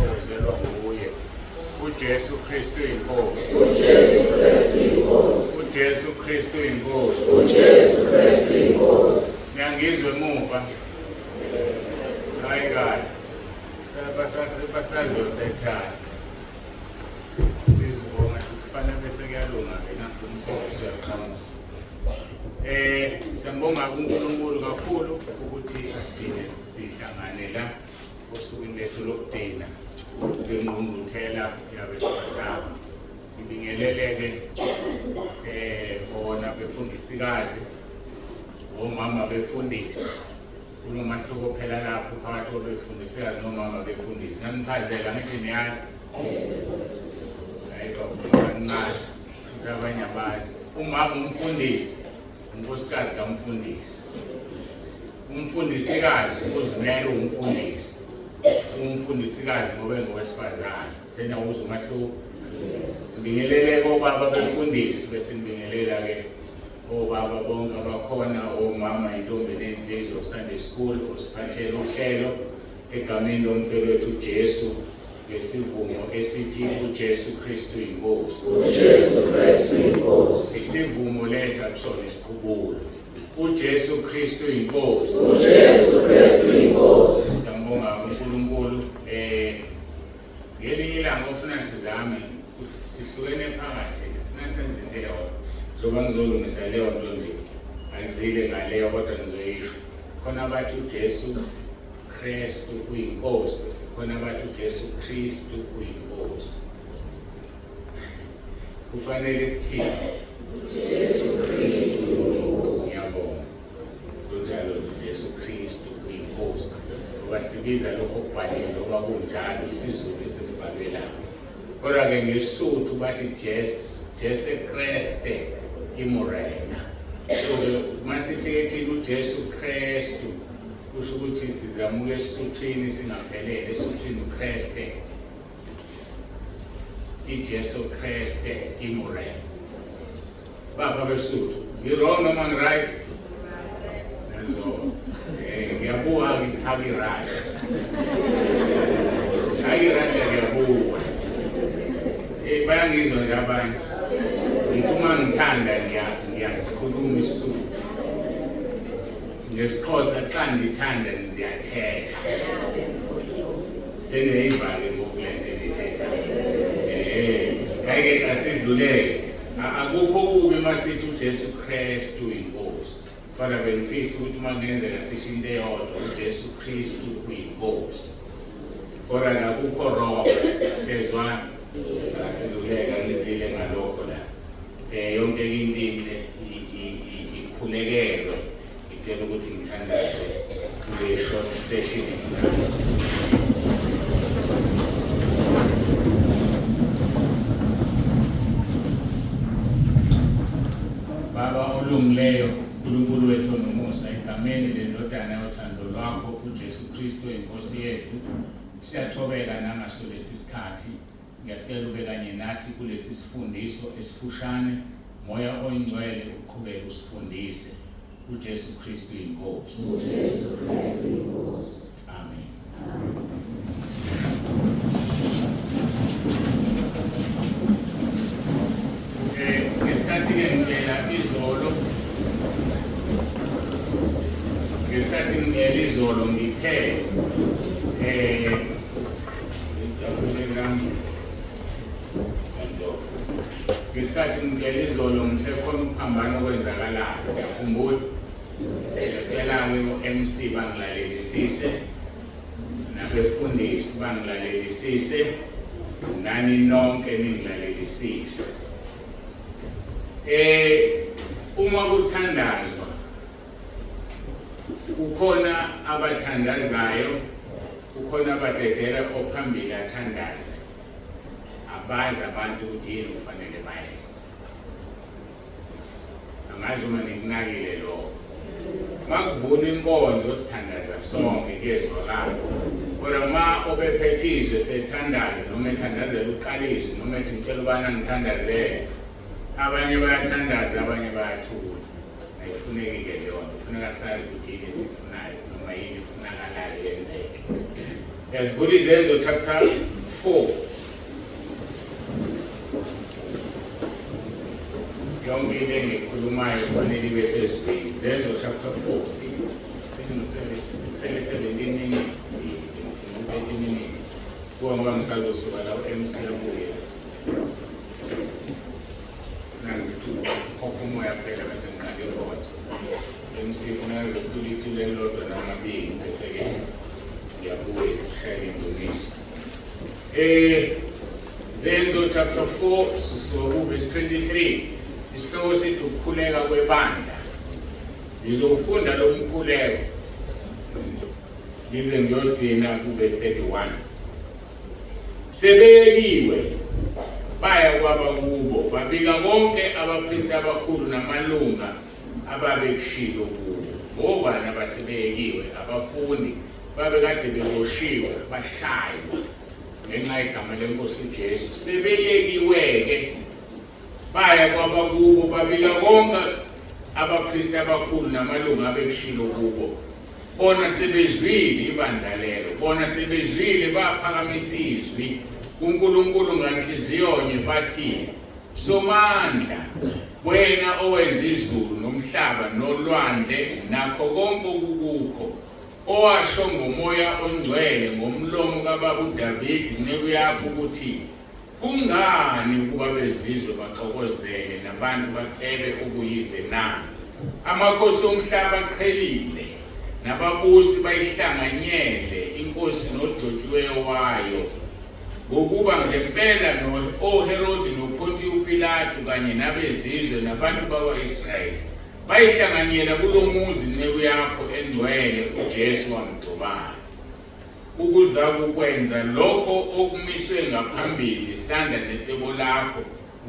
esithokozelwa nguye. UJesu Kristu inkosi. UJesu Kristu inkosi. UJesu Kristu inkosi. UJesu Kristu inkosi. Niyangizwa emuva? Hayi kahle. Basazosethana. Sizobonga sifana bese kuyalunga-ke nakho umsebenzi uyaqhamuka. Siyambonga kuNkulunkulu kakhulu ukuthi asigcine sihlangane la osukwini lethu lokugcina lwengqungquthela yabesifazane. Ngibingeleleke bona befundisikazi, omama befundisi. Kunomahluko phela lapho phakathi kwabefundisikazi nomama befundisi. Nganichazela ngithi niyazi. Hayi kancane. Ukuthi abanye abazi. Umama umfundisi, unkosikazi kamfundisi. Umfundisikazi uzimele umfundisi. Umfundisikazi ngoba engowesifazane. Seniyawuzwa umahluko. Ngibingelele kobaba befundisi bese ngibingelela ke obaba bonke abakhona, omama, intombi nensizwa Sunday school osiphathele uhlelo egameni lomfelo wethu uJesu ngesivumo esithi uJesu Kristu inkosi. UJesu Kristu inkosi. Isivumo lesi akusona isiqubulo. uJesu Kristu inkosi. UJesu Kristu inkosi. Siyambonga uNkulunkulu ngelinye ilanga ufuna sizame sihlukene phakathi, ufuna senze into eyodwa. Zoba ngizolungisa leyo nto nje, angizile ngaleyo kodwa ngizoyisho. Khona abathi uJesu Kristu uyinkosi, bese khona abathi uJesu Kristu uyinkosi. Kufanele sithini? UJesu Kristu uyinkosi. Ngiyabonga. Kunjalo, uJesu Kristu uyinkosi. Ngoba sibiza lokho okubhaliwe noma kunjalo isiZulu esesibhalwe lapho. Kodwa-ke ngeSuthu bathi Jesu, Jesu Kreste imurena. So-ke uma sithi-ke thina uJesu Kristu kusho ukuthi sizamuka eSuthwini singaphelele, eSuthwini uKreste. IJesu Kreste imurena. Baba beSuthu, ngi-wrong noma ngi-right? Nazo. Ngiyabuka ngithi haki-right. Haki-right ngiyabuka. Bayangizwa nje abanye. Ngithi uma ngithanda ngiyasikhuluma isiSuthu. NgesiXhosa xa ndithanda ndiyathetha. Seniyayivale ngoku le nto endiyithethayo. Hayi-ke asidluleke. Akukho kubi uma sithi uJesu Kristu inkosi. Kodwa bengifisa ukuthi uma kungenzeka sisho into eyodwa, uJesu Kristu uyinkosi. Kodwa akukho wrong, siyezwana. Asidluleka ngizile ngalokho la. Yonke into inhle ikhulekelwe. Ngicela ukuthi ngithandaze kule short session enginayo. Baba olungileyo, uNkulunkulu wethu onomusa, egameni lendodana yothando lwakho uJesu Kristu inkosi yethu, siyathobeka nangaso lesi sikhathi. Ngiyacela ube kanye nathi kulesi sifundiso esifushane. Moya oyiNgcwele uqhubeke usifundise. uJesu Kristu inkosi. UJesu Kristu inkosi. Amen. Ngesikhathi ke ngicela izolo, ngesikhathi ngicela izolo ngithe itafuleni lami ngesikhathi ngicela izolo ngithe khona ukuphambana okwenzakalayo, uyakhumbula? Ngiyacela-ke o-MC bangilalelisise, nabefundisi bangilalelisise, nani nonke ningilalelisise. Uma kuthandazwa kukhona abathandazayo, kukhona abadedela ophambili athandaze, abazi abantu ukuthi yini kufanele bayenze. Angazi uma nikunakile lokho. Makuvulwa inkonzo sithandaza sonke kuyezwakala. Kodwa uma obephethe izwe sethandaza noma ethandazela ukuqala izwi noma ethi ngicela ubani angithandazele, abanye bayathandaza abanye bayathula. Ayifuneki-ke leyo nto, kufuneka sazi ukuthi yini esiyifunayo noma yini efunakalayo yenzeke. Yazivula Izenzo chapter 4. Yonke into engiyikhulumayo kufanele ibe sezwini. Zenzo chapter 4. Sele 17 minutes. 30 minutes. Kuwa ngoba ngisazosuka la u-MC abuye. Nangikhokha umoya phela bese ngiqale inkonzo. MC funa ngikucula iculo elilodwa namabili bese-ke ngiyabuya sishayele indumiso. Zenzo chapter 4 sisuka ku-verse 23. Isihloko sithi ukukhuleka kwebandla. Ngizowufunda lo mkhuleko ngize ngiyogcina ku-verse 31. Sebeyekiwe baya kwaba kubo babika konke abapristi abakhulu namalunga ababekushilo kubo. Ngobani abasebeyekiwe? Abafundi babekade beboshiwe bashaywa ngenxa yegama lenkosi uJesu. Sebeyekiwe-ke baya kwaba kubo babika konke abapristi abakhulu namalunga abekushilo kubo. Bona sebezwile ibandla lelo, bona sebezwile baphakamisa izwi kuNkulunkulu nganhliziyonye bathi, Somandla, wena owenza izulu nomhlaba nolwandle nakho konke okukukho, owasho ngoMoya oNgcwele ngomlomo kababa uDavide inceku yakho ukuthi, Kungani ukuba abezizwe baxokozele nabantu bacebe okuyize na? Amakhosi omhlaba aqhelile, nababusi bayihlanganyele inkosi nogcotshiweyo wayo. Ngokuba ngempela oHerodi noPhontiyu Pilatu kanye nabezizwe nabantu bakwa-Israyeli bayihlanganyela kulo muzi inceku yakho engcwele uJesu wamgcobayo, ukuzakukwenza lokho okumiswe ngaphambili sanda necebo lakho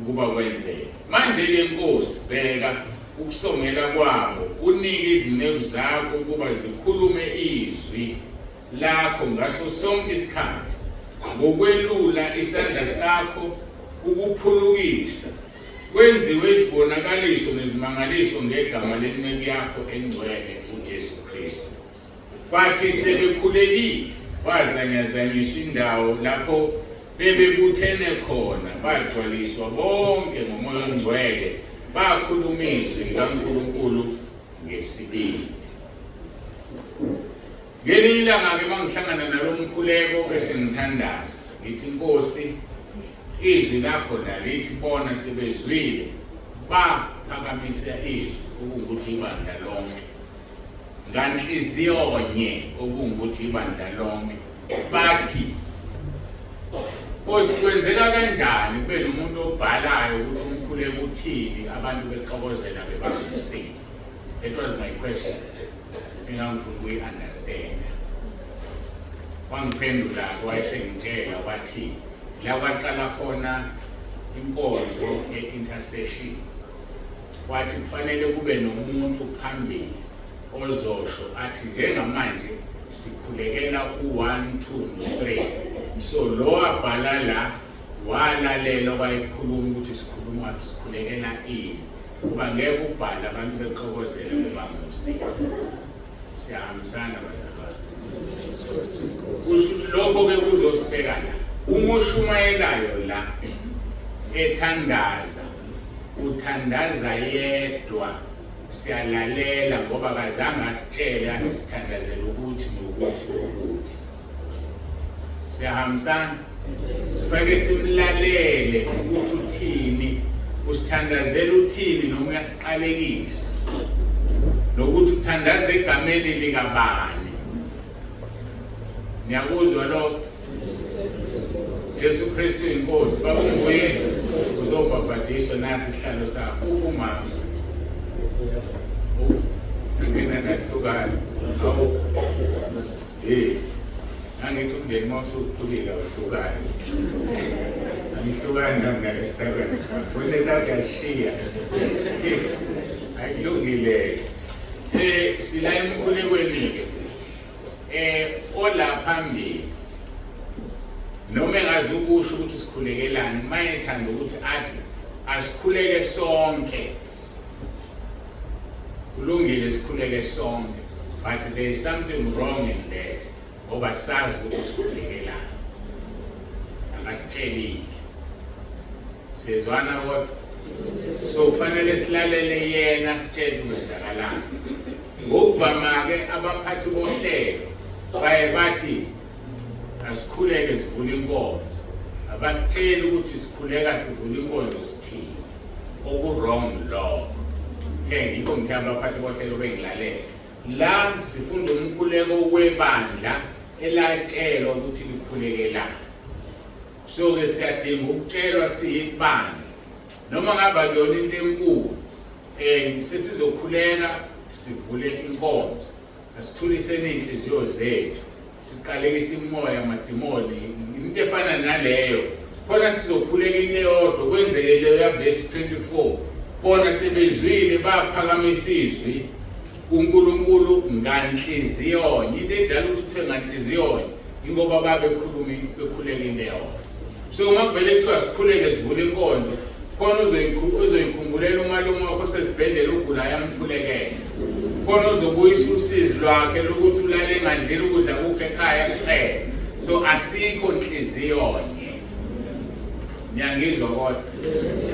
ukuba kwenzeke. Manje-ke Nkosi, bheka ukusongela kwabo, unike izinceku zakho ukuba zikhulume izwi lakho ngaso sonke isikhathi, ngokwelula isandla sakho ukuphulukisa, kwenziwe izibonakaliso nezimangaliso ngegama lenceku yakho engcwele uJesu Kristu. Kwathi sebekhulekile, kwazanyazanyiswa indawo lapho bebebuthene khona, bagcwaliswa bonke ngoMoya oNgcwele, bakhuluma izwi likaNkulunkulu ngesibindi. Ngelinye ilanga-ke uma ngihlangana nalo mkhuleko bese ngithandaza ngithi, Nkosi, izwi lakho la lithi bona sebezwile baphakamisa izwi, okuwukuthi ibandla lonke nganhliziyonye, okungukuthi ibandla lonke, bathi, Nkosi, kwenzeka kanjani kube nomuntu obhalayo ukuthi umkhuleko uthini abantu bexokozela bebambisile? That was my question engangifuna ukuyi-understanda. Wangiphendula-ke wayesengitshela wathi la kwaqala khona inkonzo ye-intercession, wathi kufanele kube nomuntu phambili ozosho athi njengamanje sikhulekela u-1 2 no-3. So lo wabhala la walalela wayekhuluma ukuthi sikhuluma sikhulekela ini, kuba ngeke ubhale abantu bexokozela bebangumsiko. Siyahambisana bazalwane? Kusho ukuthi lokho-ke kuzosibeka la uma ushumayelayo la ethandaza, uthandaza yedwa, siyalalela ngoba kazange asitshele athi sithandazela ukuthi nokuthi nokuthi. Siyahambisana? Kufanele simlalele ukuthi uthini, usithandazela uthini noma uyasiqalekisa, nokuthi uthandaza egameni likabani. Niyakuzwa lokho? Jesu Kristu inkosi. Baba uMbuyisi uzobhabhadiswa, nasi isihlalo sakho. Umama ngena nahlukana. Awu hey, angithi umndeni uma usukhulile awuhlukani. Angihlukani nami nalesisakazi. Wena sakhe asishiya. Akulungile. Sila emkhulekweni-ke. Ola phambili noma engazi ukusho ukuthi sikhulekelani, uma ethanda ukuthi athi asikhuleke sonke, kulungile sikhuleke sonke, but there is something wrong in that ngoba sazi ukuthi sikhulekelani. asitshelile. Siyezwana kodwa? So kufanele silalele yena sitshele kwenzakalani. Ngokuvama-ke abaphathi bohlelo baye bathi asikhuleke sivule inkonzo. Abasitsheli ukuthi sikhuleka sivule inkonzo sithini. Oku-wrong lokho. Ngithe yikho ngithe abaphathi bohlelo bengilalela. La sifunda umkhuleko webandla elatshelwa ukuthi likhulekelani. So-ke siyadinga ukutshelwa siyibandla noma ngaba kuyona into enkulu sesizokhuleka sivule inkonzo, asithuliseni iy'nhliziyo zethu, siqalekise imoya amadimoni, into efana naleyo. Khona sizokhuleka into eyodwa kwenzeke leyo yavesi 24. Khona sebezwile baphakamisa izwi kuNkulunkulu nganhliziyonye. Into edala ukuthi kuthiwe nganhliziyonye ingoba babekhuluma bekhuleka into eyodwa. So uma kuvele kuthiwa sikhuleke sivule inkonzo, khona uzoyikhumbulela umalume wakho osesibhedlela ogulayo amkhulekele. Khona uzobuyisa usizi lwakhe lokuthi ulale engadlile ukudla kukho ekhaya kuphela. So asikho nhliziyonye. Niyangizwa kodwa?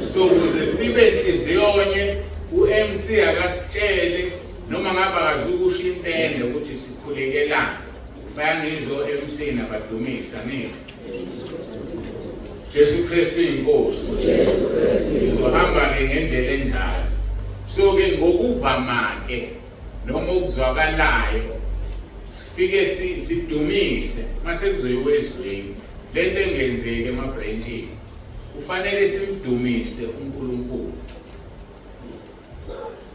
So ukuze sibe nhliziyonye, u-MC akasitshele noma ngabe akazukusho impende ukuthi sikhulekelani. Bayangizwa o-MC nabadumisa ngithi. Jesu Kristu inkosi. Sizohamba-ke ngendlela enjalo. So-ke ngokuvama-ke noma okuzwakalayo sifike sidumise mase kuzoyiwa ezweni. Lento engenzeki emabhrentshini kufanele simdumise uNkulunkulu.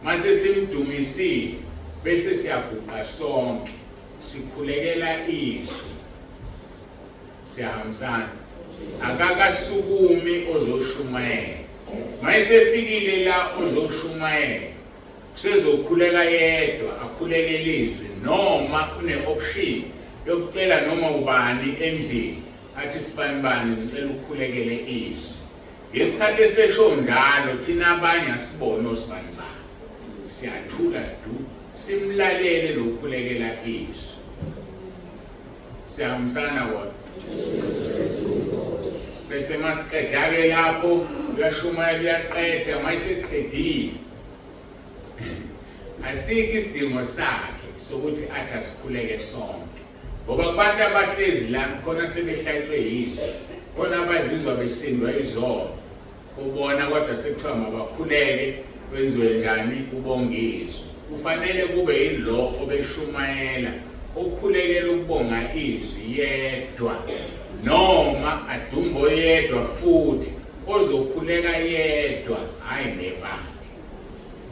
Mase simdumisile bese siyaguqa sonke sikhulekela izwi. Siyahambisana. Akakasukumi ozoshumayela. Mayesefikile la ozoshumayela usezokhuleka yedwa akhuleke izwi noma une-option yokucela noma ubani endlini athi sibanibani ngicela ukukhulekele izwi. Ngesikhathi esesho njalo thina abanye asibone osibanibani, siyathula du simlalele lokhulekela izwi. Siyahambisana kodwa. Bese masiqeda-ke lapho uyashumayela uyaqeda, mayeseqedile asikho isidingo sakhe sokuthi athi asikhuleke sonke, ngoba kubantu abahlezi la khona sebehlatshwe yizwe, khona abazizwa besindwa izono kubona, kodwa sekuthiwa mabakhuleke kwenziwe njani kubonga izwi. Kufanele kube yilo obeshumayela okhulekela ukubonga izwi yedwa, noma adumbe oyedwa futhi ozokhuleka yedwa, hhayi nebandla.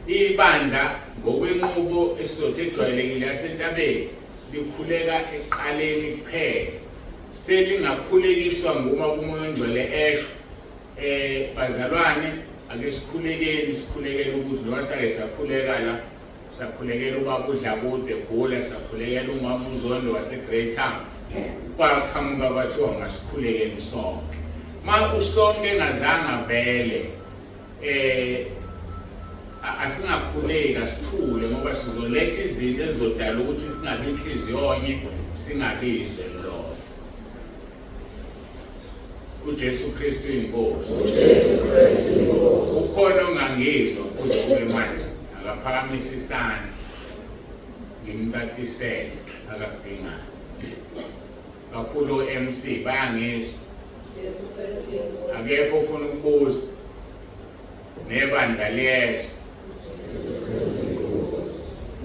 Ibandla ngokwenqubo esizothi ejwayelekile yasentabeni likhuleka ekuqaleni kuphela, selingakhulekiswa nguma kuMoya oNgcwele esho bazalwane ake sikhulekeni, sikhulekele ukuthi noma sake sakhuleka la, sakhulekela ubaba uDlakude egula, sakhulekela umama uZondo waseGreytown, kwaqhamuka kwathiwa masikhulekeni sonke. Ma usonke engazange vele asingakhuleki, asithule, ngoba sizoletha izinto ezizodala ukuthi singabi inhliziyonye, singabi izwe lilodwa. uJesu Kristu inkosi. uJesu Kristu inkosi. Ukhona ongangizwa kuze kube manje, akaphakamise isandla ngimcacisele akakudingayo. Kakhulu o-MC bayangizwa. Akekho ofuna ukubuza, nebandla liyezwa.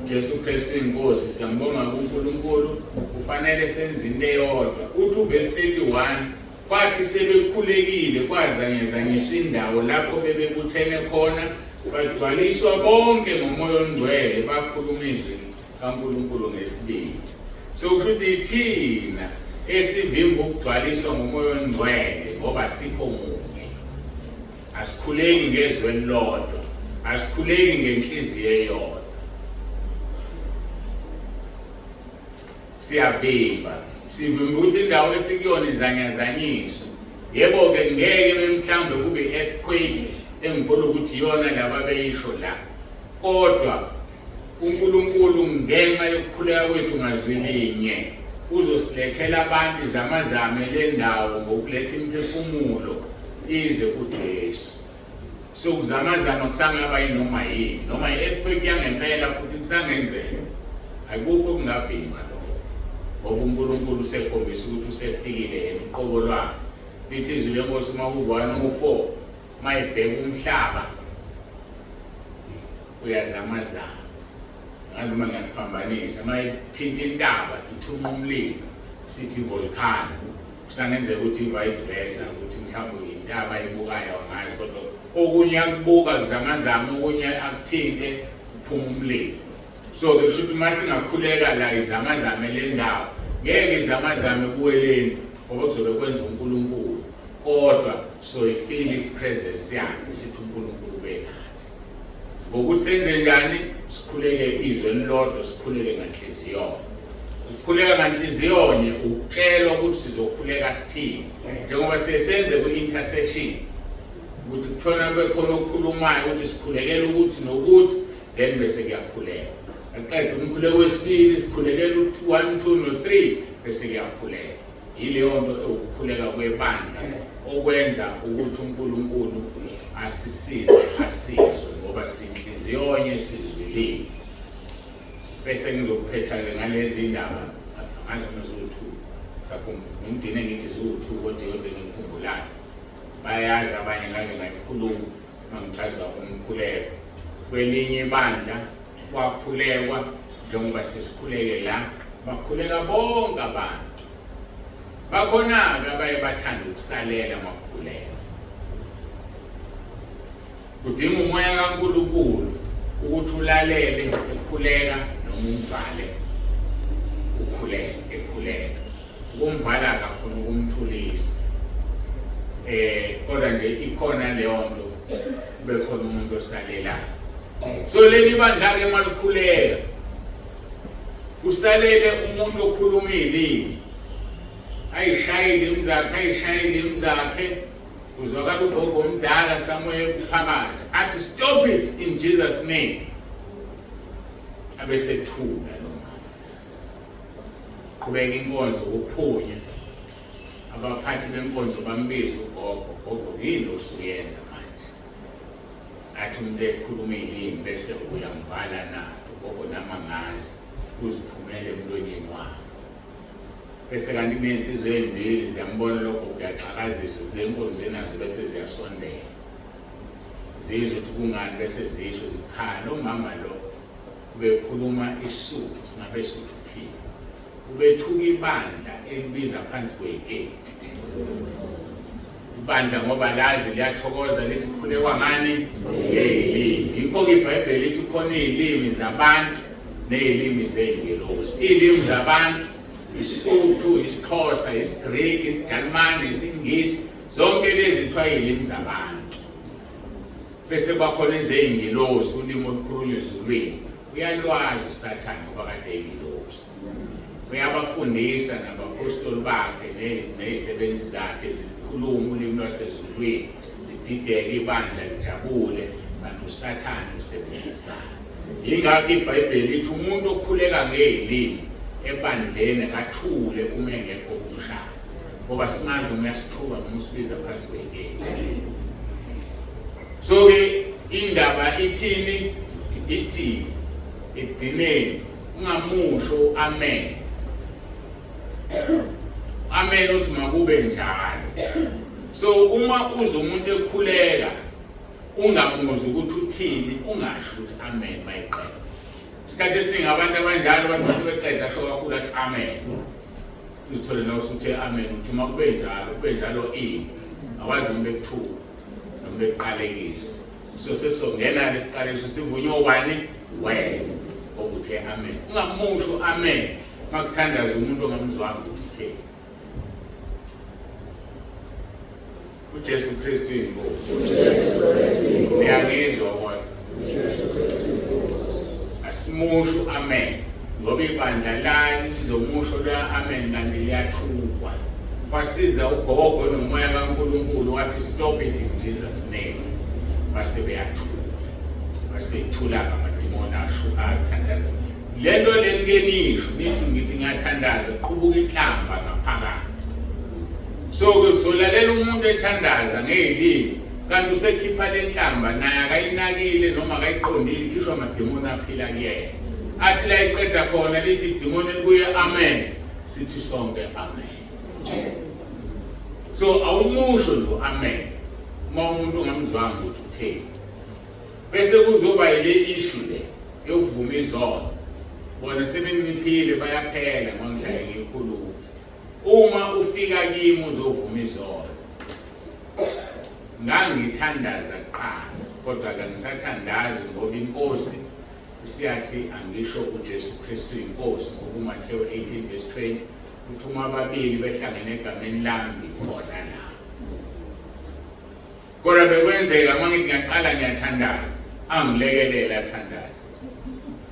Jesu Kristu inkosi, siyambonga kuNkulunkulu. Kufanele senze into eyodwa. Uthi uvesi 31, kwathi sebekhulekile kwazanyazanyiswa indawo lapho bebebuthene khona, bagcwaliswa bonke ngoMoya oNgcwele, bakhuluma izwi kaNkulunkulu ngesibindi. So kusho ukuthi ithina esivimba ukugcwaliswa ngoMoya oNgcwele ngoba sikho munye. Asikhuleki ngezwi elilodwa, asikhuleki ngenhliziyo eyodwa. Siyavimba, sivimba ukuthi indawo esikuyona izanyazanyiswe. Yebo-ke ngeke mhlawumbe kube i-earthquake engikholwa ukuthi iyona laba beyisho la, kodwa uNkulunkulu ngenxa yokukhuleka kwethu ngazwi linye Uzosilethela abantu izamazame lendawo ngokuletha imiphefumulo ize kuJesu. So kuzamazama kusangaba yinoma yini, noma i-earthquake yangempela futhi kusangenzeka. Akukho okungavimba lokho, ngoba uNkulunkulu usekhombisa ukuthi usefikile yena uqobo lwakhe. Lithi izwi lenkosi uma ku-104 mayibheka umhlaba uyazamazama, nganoma ngiyakuphambanisa, mayithinta intaba ithunqa umlilo, sithi volcano. Kusangenzeka ukuthi vice versa, ukuthi mhlawumbe intaba ayibukayo angazi, kodwa okunye akubuka kuzamazama, okunye akuthinte kuphuma umlilo. So-ke kusho ukuthi uma singakhuleka la izamazame le ndawo, ngeke izamazame kuweleni ngoba kuzobe kwenza uNkulunkulu, kodwa soyifeel i-presence yakhe, sithi uNkulunkulu ubenathi. Ngokuthi senze njani? Sikhuleke izwi elilodwa, sikhuleke nganhliziyonye. Ukukhuleka nganhliziyonye ukutshelwa ukuthi sizokhuleka sithini, njengoba siye senze kwi-intercession ukuthi kufanele kube khona okukhulumayo ukuthi sikhulekela ukuthi nokuthi, then bese kuyakhuleka. Aqeda umkhuleko wesibili, sikhulekela u-2, 1, 2 no-3, bese kuyakhuleka. Yileyo nto ewukukhuleka kwebandla okwenza ukuthi uNkulunkulu asisize, asizwe, ngoba sinhliziyonye, sizwilile. Bese ngizokuphetha-ke ngalezi ndaba, angazi noma ziwu-2, sakhumbula ngigcine ngithi ziwu-2, kodwa yodwa engikhumbulayo. Bayazi abanye, ngake ngayikhuluma uma ngichaza umkhuleko. Kwelinye ibandla kwakhulekwa njengoba sesikhuleke la, bakhuleka bonke abantu. Bakhona-ke abaye bathanda ukusalela makukhuleka. Kudinga umoya kaNkulunkulu ukuthi ulalele ekhuleka noma umvale ukhuleke ekhuleka. Ukumvala kakhona ukumthulisa. Kodwa nje ikhona leyo nto, kube khona umuntu osalelayo. So leli bandla ke malikhuleka kusalele umuntu okhuluma izilimi, ayishayile imizakhe, ayishayile imizakhe, kuzwakala ugogo omdala somewhere phakathi athi stop it in Jesus name, abesethula lo mama. Qhubeka inkonzo, kuphunya abaphathi benkonzo bambiza ugogo, gogo yini osuyenza manje? Athi umuntu ekhuluma izilimi bese uyamvala na? Ugogo nami angazi, uziphumele emlonyeni wakhe. Bese kanti kuney'nsizwa ey'mbili ziyambona lokho, kuyaxakaziswa, ziye enkonzweni nazo, bese ziyasondela zizwe ukuthi kungani, bese zisho cha, lo mama lo ubekhuluma isuthu, singabe suthu thina, ubethuka ibandla elibiza phansi kweketi ibandla, ngoba lazi liyathokoza lithi kukhulekwa ngani? Ngey'limi. Yikho-ke iBhayibheli lithi khona iy'limi zabantu ney'limi zey'ngelosi. Iy'limi zabantu isiSuthu, isiXhosa, isiGreki, isiJalimane, isiNgisi, zonke lezi kuthiwa iy'limi zabantu. Bese kwakhona ezey'ngelosi, ulimi olukhulunywa ezulwini. Uyalwazi uSathane ngoba kade eyingelosi, uyabafundisa nabapostoli bakhe ney'sebenzi zakhe zikhuluma ulimi lwasezulwini, lidideke ibandla lijabule, kanti uSathane usebenzisana. Yingakho iBhayibheli lithi umuntu okhuleka ngey'limi ebandleni akathule uma engekho umshado, ngoba simazi noma uyasithuka noma usibiza phansi kwey'keti. So-ke indaba ithini? Ithi ekugcineni ungamusho amen, amen uthi makube njalo. So uma uzwa umuntu ekhuleka ungamuzwa ukuthi uthini, ungasho ukuthi amen mayiqeda. Isikhathi esiningi abantu abanjalo bathi masebeqeda asho kakhulu athi amen, uzithole nawe usuthe amen, uthi makube njalo, kube njalo ini, awazi noma bekuthuka noma bekuqalekisa. So sesizongena-ke isiqalekiso sivunywe ubani? Wena okuthe amen. Ungamusho amen makuthandaza umuntu ongamzwanga ukuthi utheni. UJesu Kristu inkosi. Niyangizwa kodwa? Asimusho amen ngoba ibandla lani lizomusho lwa amen kanti liyathukwa. Kwasiza ugogo nomoya kaNkulunkulu wathi stop it in Jesus name, base beyathula, basethula amadimoni asho athandaza. Lento leni ke nisho nithi ngithi ngiyathandaza kuqubuka inhlamba ngaphakathi. So ke solalela umuntu ethandaza ngeyilimi kanti usekhipha lenhlamba naye akayinakile noma akayiqondile ikhishwa amademoni aphila kuyena. Athi la iqeda khona lithi idemoni kuye amen sithi sonke amen. So awumusho lo amen uma umuntu ungamzwanga ukuthi utheni. Bese kuzoba yile issue le yokuvuma izono. Bona sebenciphile bayaphela ngoba ngihlale ngikhuluma. Uma ufika kimi uzovuma izono. Ngangithandaza kuqala kodwa kangisathandazi ngoba inkosi isiyathi angisho uJesu Kristu inkosi ngoba uMathewu 18 verse 20 uthi uma ababili behlangene egameni lami ngikhona la. Kodwa bekwenzeka uma ngithi ngiyaqala ngiyathandaza, angilekelele athandaze.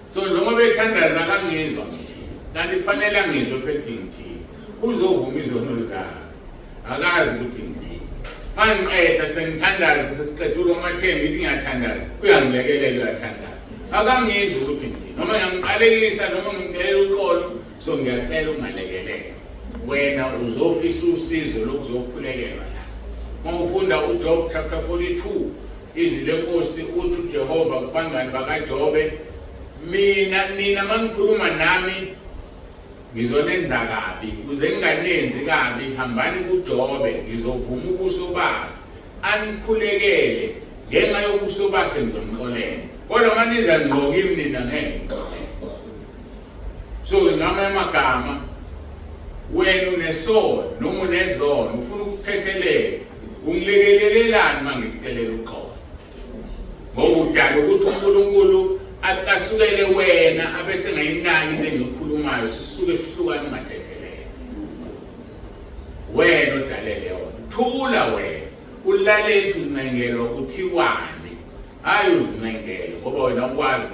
So njengoba bethandaza akangizwa ngithi, kanti kufanele angizwe phethi ngithi uzovuma izono zami. Akazi ukuthi ngithini. Mangiqeda sengithandaza sesiqedula umathemba ngithi ngiyathandaza, uyangilekelela uyathandaza. Akangizwa ukuthi ngithini. Noma ngiyamqalekisa noma ngimcelela uxolo, so ngiyacela ungalekelele. Wena uzofisa usizo lokuzokhulekelwa la. Uma ufunda uJob chapter 42 izwi lenkosi uthi uJehova kubangani bakaJobe mina nina manikhuluma nami ngizonenza kabi kuze nginganenzi kabi hambani kuJobe ngizovuma ubuso bakhe anikhulekele ngenxa yobuso bakhe ngizomxolela kodwa maniza ngqo kimi nina ngeke ngixolele. So ngamanye amagama wena unesono noma unezono ufuna ukuthethelela ungilekelelelani uma ngikucelela uxolo ngoba udala ukuthi uNkulunkulu acasukele wena abese ngayinaki into engikukhulumayo sisuke sihlukane ungathethelele wena odalele yona thula wena ulalethe uncengelwa kuthiwani hayi uzincengele ngoba wena ukwazi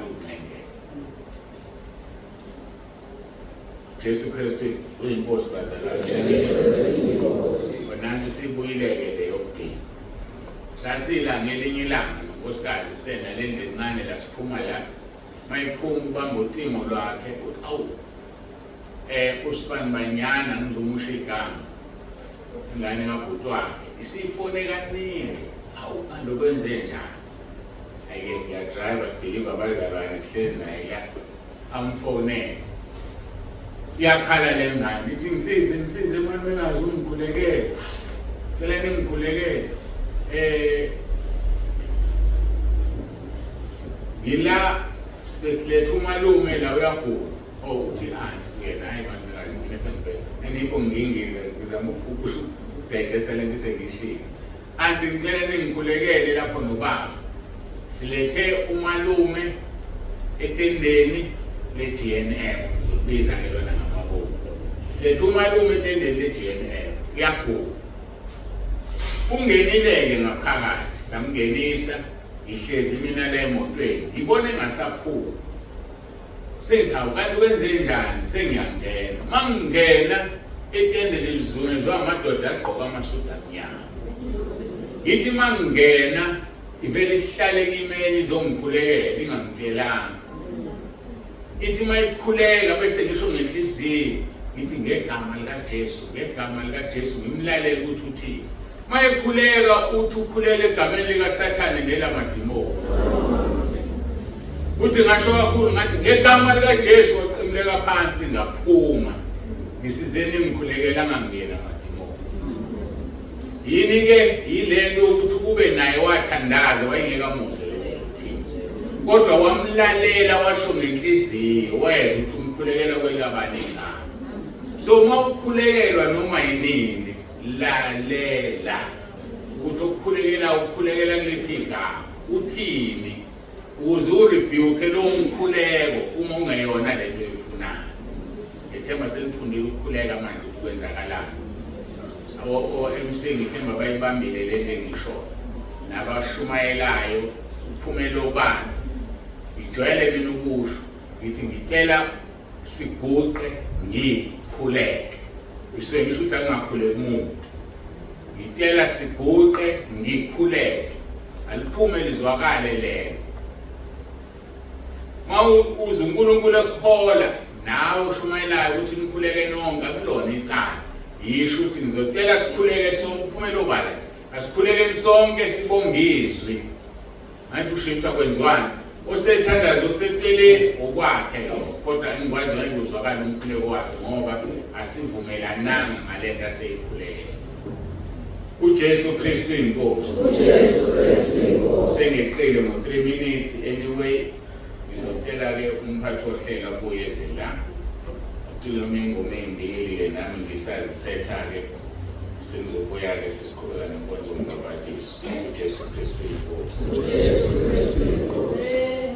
Jesu Kristu uyinkosi bazalwane. Jesu Kristu uyinkosi. Nansi sibuyileke le yokugcina. Sasila ngelinye ilanga nonkosikazi sena le ndencane la siphuma la. Mayiphuma ubamba ucingo lwakhe uthi awu usibani banyana ngizomusho igama. Ingane kabhuti wakhe isifone kaningi. Awu kanti kwenze njani? Ayike ngiyadrive sideliver abazalwane sihlezi naye la amfonele. Iyakhala le ngane ithi ngisize ngisize malumekazi ungikhulekele. Cela ningikhulekele. Eh ngila siletha umalume la uyagula. Oh uthi anti kuyena hayi malumekazi mina sengibheka. Enipho ngingize ngizama ukusho ukudigesta lento sengishilo. Anti ngicela ningikhulekele lapho nobaba. Silethe umalume etendeni le-GNF, ngizokubiza ke lona ngamabomu. Silethe umalume etendeni le-GNF, uyagula. Ungenile-ke ngaphakathi, samngenisa, ngihlezi mina la emotweni, ngibona engasaphumi. Sengithi hawu kanti kwenze njani sengiyangena. Uma ngingena etende lizungezwe amadoda agqoka amasudu amnyama. Ngithi uma ngingena ivele ihlale kimi enye izongikhulekela ingangicelanga. Ithi uma ikhuleka bese ngisho ngenhliziyo ngithi ngegama likaJesu, ngegama likaJesu ngimlalele ukuthi uthini. Mayekhuleka uthi ukhuleka egameni likaSathane nelamadimoni. Uthi ngasho kakhulu ngathi ngegama likaJesu waqinileka phansi ngaphuma. Ngisize ningikhulekela angangena amadimoni. Yini ke yilento ukuthi kube naye wathandaza wayengeke amuzwe lo muntu uthini. Kodwa wamlalela washo ngenhliziyo wezwa ukuthi umkhulekela kwelabani ngani. So uma ukhulekelwa noma yinini lalela ukuthi ukukhulekela ukukhulekela kuliphi igama uthini ukuze urebuke lo mkhuleko uma ungeyona lento oyifunayo ngethemba senifundile ukukhuleka manje ukuthi kwenzakalani o-MC ngithemba bayibambile le nto engishoyo nabashumayelayo uphumela obani ngijwayele mina ukusho ngithi ngicela siguqe ngikhuleke ngisuke ngisho ukuthi angingakhuleki umuntu ngicela siguqe ngikhuleke aliphume lizwakale lelo. Uma uze uNkulunkulu ekuhola nawe ushumayelayo ukuthi nikhuleke nonke akulona icala. Yisho ukuthi ngizocela sikhuleke sonke uphumele obala. Asikhulekeni sonke sibonge izwi. Manje ushintsha kwenziwani? Osethandaza oseceleni okwakhe lokho, kodwa engikwazi ngeke uzwakale umkhuleko wakhe ngoba asivumelananga ngalento aseyikhulekele. UJesu Kristu inkosi. UJesu Kristu inkosi. Sengeqile ngo-3 minutes anyway ngizocela-ke umphathi wohlelo abuye eze la. Acule noma ingoma ey'mbili-ke nami ngisazisetha-ke sengizobuya-ke sesiqhubeka nenkonzo yombhabhadiso. UJesu Kristu inkosi. UJesu Kristu inkosi.